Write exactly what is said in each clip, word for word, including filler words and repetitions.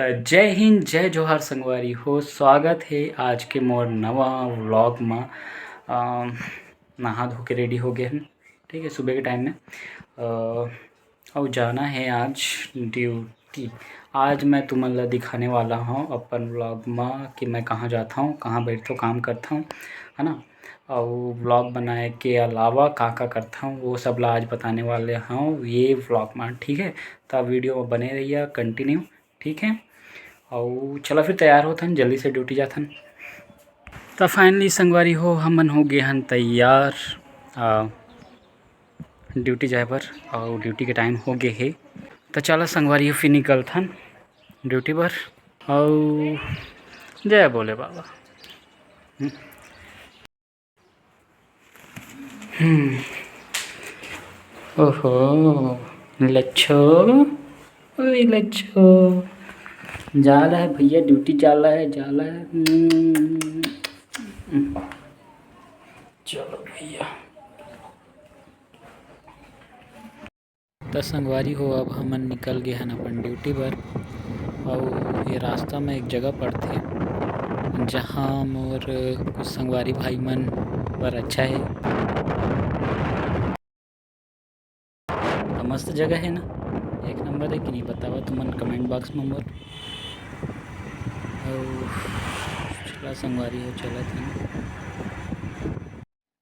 जय हिंद, जय जोहार संगवारी हो, स्वागत हे आज के मोर नवा vlog म। अ, नहा धो के ready हो गए हन, ठीक है, सुबह के time में। अ, अउ जाना है आज duty। आज मैं तुमन ला दिखाने वाला हूँ अपन vlog म कि मैं कहाँ जाता हूँ, कहाँ बैठता हूँ, काम करता हूँ, है ना। अउ vlog बनाए के अलावा का का करता हूँ, वो सब ला आज बताने वाले हूँ ये vlog म, ठीक है। तो video में बने रहिए continue, ठीक है। अउ चला फिर तैयार होथन, जल्दी से duty जाथन। तो finally संगवारी हो, हमन हो गए हन तैयार, आ, duty जाए बर। अउ duty के time हो गए हे, तो चला संगवारी हो, फिर निकलथन duty बर। अउ जय भोले बाबा। हम्म। हम्म। ओहो, लच्छो, ओए लच्छो, जाला है भैया, duty जाला है, जाला है। हम्म। चलो भैया। त संगवारी हो, अब हमन निकल गे हन अपन duty बर। अउ ये रास्ता में एक जगह पड़थे, जहाँ मोर कुछ संगवारी भाई मन बर अच्छा है। त मस्त जगह है ना, एक नंबर है कि नहीं, बतावा तुमन comment box में मोर। अउ चला संगवारी हो, चलत हन।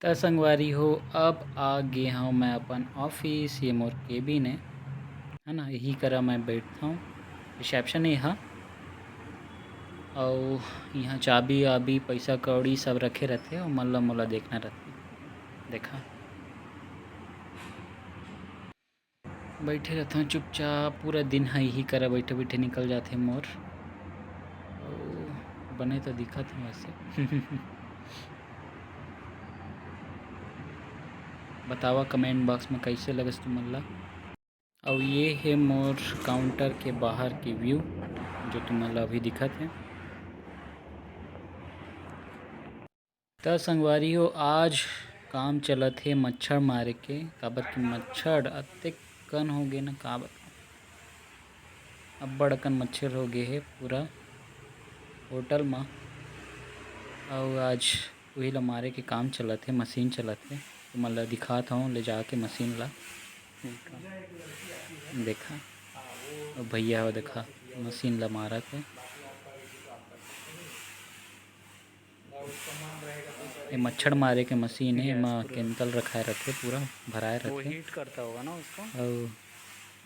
त संगवारी हो, अब आ गे हव मैं अपन office, ये मोर cabin है, है ना, यही करा मैं बैठता हूँ, reception ये हा। अउ यहाँ चाबी आबी, पैसा कौड़ी सब रखे रहते, अउ मन ला मोला देखना रहते। देखा, बैठे रहथों चुपचाप, पूरा दिन ह इही करा बैठे बैठे निकल जाथे मोर। अउ बने तो दिखत हे वैसे। बतावा comment box में कैसे लगस तुमन ला। अउ ये हे मोर counter के बाहर के view, जो तुमन ला अभी दिखत हे। त संगवारी हो, आज काम चलत हे मच्छर मारे के, काबर कि मच्छर अतेक कन हो गे ना, का बताओ, अब्बड़ अकन मच्छर हो गे हे पूरा होटल म। अउ आज उही ला मारे के काम चलत हे, मशीन चलत हे, तुमन ला दिखात हव ले जाके मशीन ला। देखा, अब भैया हो देखा, मशीन ला मारत हे। ये मच्छर मारे के मशीन हे, एमा chemical रखाए रथे, पूरा भराए वो रथे। Heat करता होगा ना उसको, अउ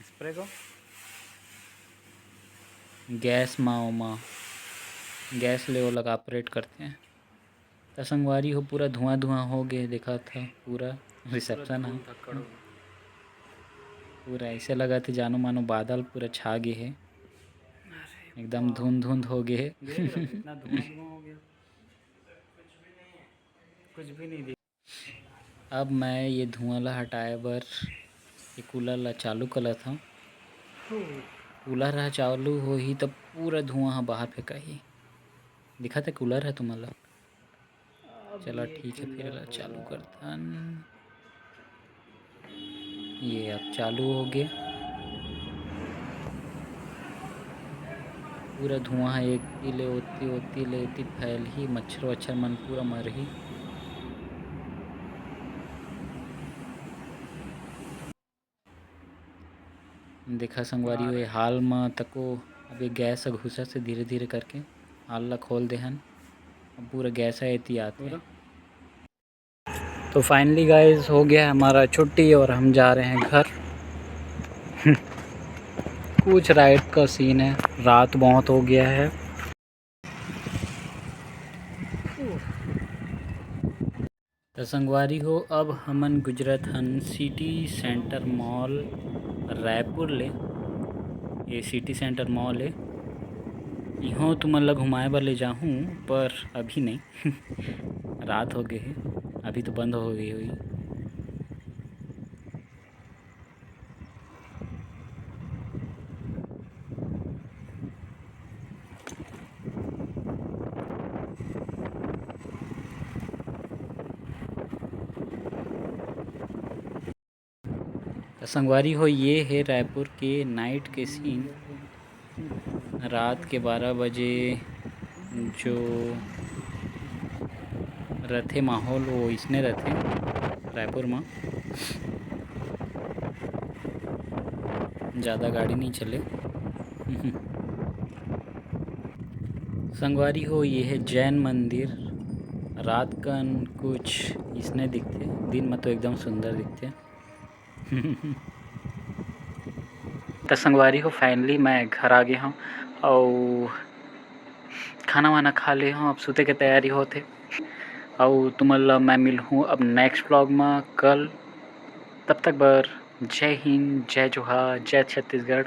spray को। Gas मा, ओमा gas ले ओला operate करथे। त संगवारी हो, पूरा धुआं धुआं हो गे, देखत ह पूरा reception ह। पूरा ऐसे लगत हे जानो मानो बादल पूरा छा गे हे, एकदम धुंध धुंध हो गे हे। देख लो, इतना धुआं धुआं हो गया। कुछ भी नहीं दिख। अब मैं ये धुआं ला हटाए बर ये cooler ला चालू करत हव। Cooler ह चालू होही त पूरा धुआं ह बाहर फेंकाही। दिखत हे cooler ह तुमन ला? चला ठीक है, फिर एला चालू करथन। ये अब चालू हो गे। पूरा धुआं ह एती ले ओती, ओती ले एती फैलही, मच्छर वच्छर मन पूरा मरही। देखा संगवारी हो, ये hall म तको अभी gas ह घुसत हे धीरे धीरे करके। Hall ला खोल देहन, अब पूरा gas ह एती आत हे। तो finally guys, हो गया है हमारा छुट्टी और हम जा रहे हैं घर। कुछ ride का scene है, रात बहुत हो गया है। त संगवारी हो, अब हमन गुजरत हन City Center Mall रायपुर ले। ये City Center Mall हे, इहों तुमन ला घुमाए बर ले जाहूँ, पर अभी नहीं। रात हो गए हे, अभी तो बंद हो गई होही। त संगवारी हो, ये हे रायपुर के night के scene। रात के बारह बजे जो रथे माहौल, वो इसने रथे रायपुर म। ज़्यादा गाड़ी नहीं चले। संगवारी हो, ये है जैन मंदिर। रात कन कुछ इसने दिखते, दिन में तो एकदम सुंदर दिखते। त संगवारी हो, finally मैं घर आ गे हूँ, अउ खाना वाना खा ले हूँ, अब सुते के तैयारी होत हे। अउ तुमन ला मैं मिलहूँ अब next vlog में कल। तब तक बर जय हिंद, जय जोहार, जय छत्तीसगढ़।